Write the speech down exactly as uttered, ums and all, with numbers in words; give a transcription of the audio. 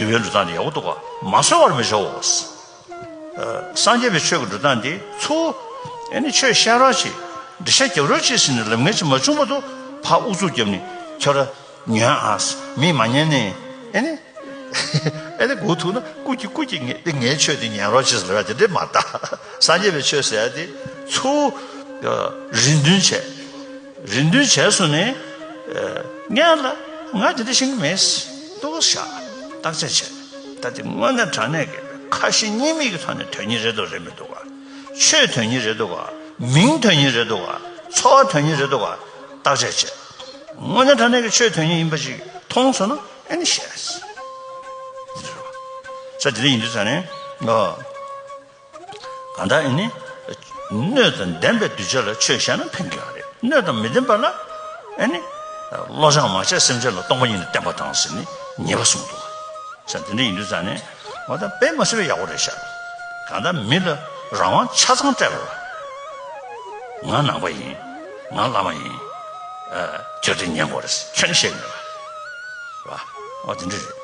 འདུལ་བའི་འགྲོ་སྟངས་དེ་ཡག་པོ་འདུག་ག་མ་གསོལ་བར་མི་བྱའོ། སངས་རྒྱས་པའི་ཆོས་ཀྱི་འགྲོ་སྟངས་དེ་ཚུར་ཨེ་ནི་ཆོས་བཤད་རོགས་གྱིས། འགྲེལ་བཤད་རྒྱབ་རོགས་གྱིས་ཟེར་ནས་ལབ་མཁན་ཅིག་མ་བྱུང་བར་དུ་ཕར་ཨུ་ཚུགས་བརྒྱབ་ནས་ཁྱོད་ར་ཉོན་ཨ། མིས་མ་ཉན་ནས་ཨེ་ནི། ཨེ་ནི་མགོ་ཐུག་ན་སྐུ་མཁྱེན་སྐུ་མཁྱེན། ངས་འདི་ངའི་ཆོས་འདི་ཉན་རོགས་བྱེད་ཟེར་བ་དེ་འདྲས་མ་གཏོགས། སངས་རྒྱས་པའི་ཆོས་ཟེར་ཡ་དེ་ཚུར་རེ་འདུན་བྱས། རེ་འདུན་བྱས་སོང་ནས་ངས་ལ་ང་དེ་འདྲ་ཤེས་ཀྱི་མེད། ལྟོས་ཤག་བརྟག་དཔྱད་བྱས། ད་དེ་དངོས་གནས་དྲང་གནས་ཀྱི་ཁ་ཞེ་གཉིས་མེད་ཀྱི་ཐོག་ནས་དོན་གཉེར་རེད་འདུག་རེད་མི་འདུག་ག་ཆོས་དོན་གཉེར་རེད་འདུག་ག་མིང་དོན་གཉེར་རེད་འདུག་ག་འཚོ་བ་དོན་གཉེར་རེད་འདུག་ག་བརྟག་དཔྱད་བྱས། དངོས་གནས་དྲང་གནས་ཀྱི་ཆོས་དོན་གཉེར་ཡིན་པ་ཞིག་མཐོང་སོང་ན་ཨེ་ནི་བཤད། ས་དེ་འདྲ་ཡིན་དུས་ཙང་ནས་ཨ། གང་ལྟར་ཨེ་ནི། སྣོད་དང་ལྡན་པའི་གདུལ་བྱ་ལ་ཆོས་བཤད་ན་ཕན་གྱི་ཡོད་རེད། སྣོད་དང་མི་ལྡན་པ་ལ་ཨེ་ནི། བློ་སྦྱང་མ་བྱས་སེམས་ཅན་ལ་སྟོང་པ་ཉིད་ནས་བསྟན་པ་དང་ཟེར་ནས་ཉེས་པ་གསུངས་འདུག་ས་དེ་འདྲ་ཡིན་དུས་ཙང་ནས་འོ་ད་དཔེ་མ་སྲིད་པའི་ཡག་པོ་རེད་ཤག་གང་ལྟར་མི་ལ་རང་དབང་ཆ་ཚང་སྤྲད་པ། ང་ནང་པ་ཡིན། ང་བླ་མ་ཡིན། ཁྱོད་དེ་ཉན་དགོས་རེད། ཁྱོད་ནི་བཤད་ཉན་རེད། འོ་དེ་འདྲ་རེད།